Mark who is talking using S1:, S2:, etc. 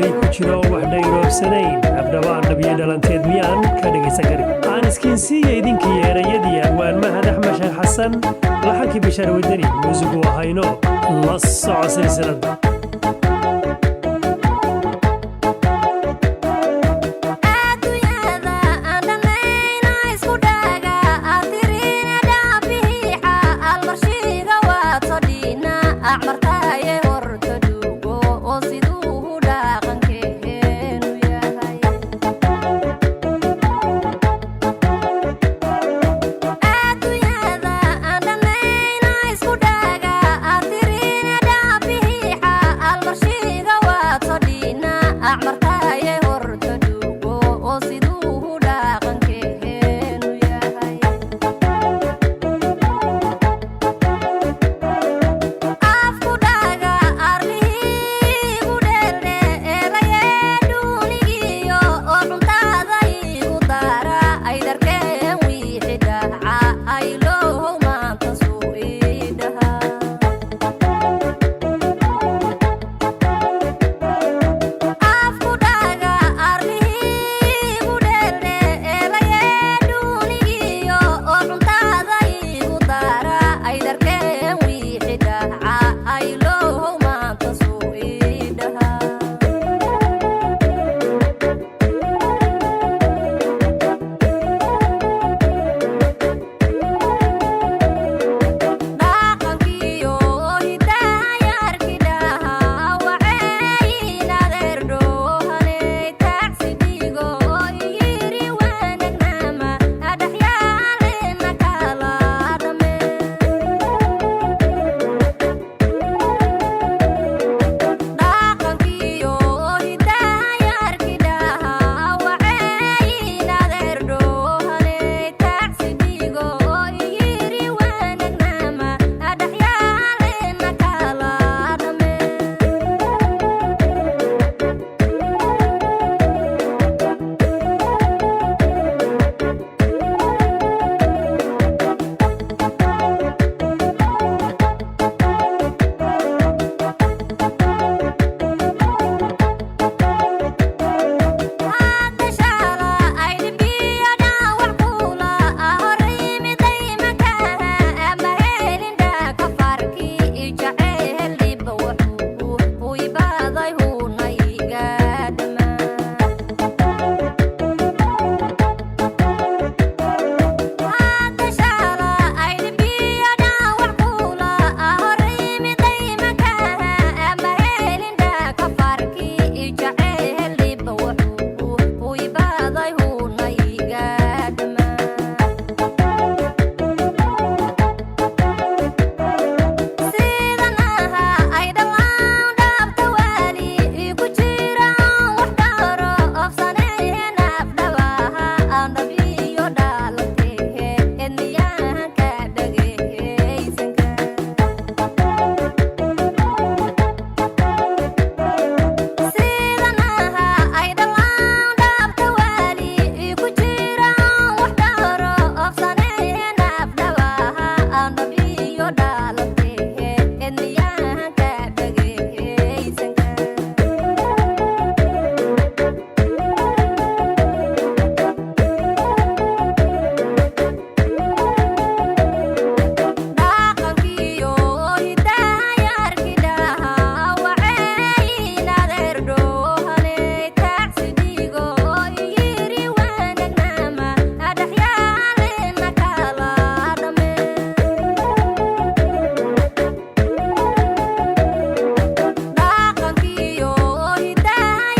S1: Ku jiro wax dhayroobsanayn abdhabaan dhabiyo dhalanteed miyaan ka dhegaysan karin. Aan iskiinsiiya idinkii erayadii abwaan Mahad Axmed Sheekh Xasan, laxankii Bishaar Wadani, muusigu ahayno. La soco silsiladda.
S2: Adduunyada aan dhammayna isku dhaga atirina dhaabihiixa almarshiga waato dhiina acmartaye horta dhugo oo siduu dhaqankeenu yahay. Adduunyada aan dhammayna isku dhaga atirina dhaabihiixa almarshiga waato dhiina acmartaye.